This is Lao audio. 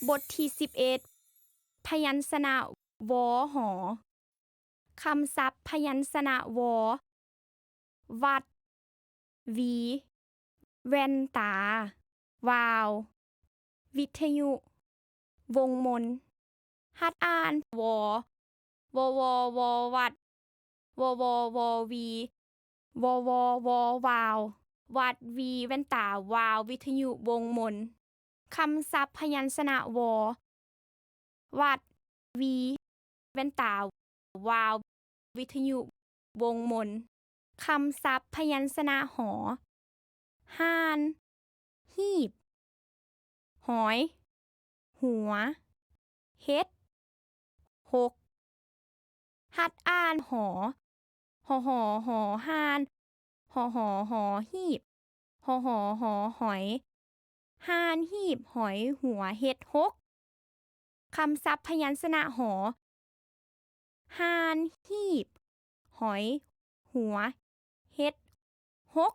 ບົດທີສິບເອັດ ພະຍັນຊະນະ ວ ຫ ຄຳສັບພະຍັນຊະນະ ວ ວັດ ວີ ແວ່ນຕາ ວາວ ວິທະຍຸ ວົງມົນ ຫັດອ່ານ ວ ວ ວ ວ ວັດ ວ ວ ວ ວີ ວ ວ ວ ວາວ ວັດ ວີ ແວ່ນຕາ ວາວ ວິທະຍຸ ວົງມົນ ຄຳສັບພະຍັນຊະນະ ວ ວັດ ວີ ແວ່ນຕາ ວາວ ວິທະຍຸ ວົງມົນ ຄຳສັບພະຍັນຊະນະ ຫ ຮ່ານ ຮີບ ຫອຍ ຫົວ ເຮັດ ຫົກ ຫັດອ່ານ ຫ ຫ ຫ ຫ ຮ່ານ ຫ ຫ ຫ ຮີບ ຫ ຫ ຫ ຫອຍ ຮ່ານ ຮີບ ຫອຍ ຫົວ ເຮັດ ຫົກ ຄຳສັບພະຍັນຊະນະ ຫ ຮ່ານ ຮີບ ຫອຍ ຫົວ ເຮັດ ຫົກ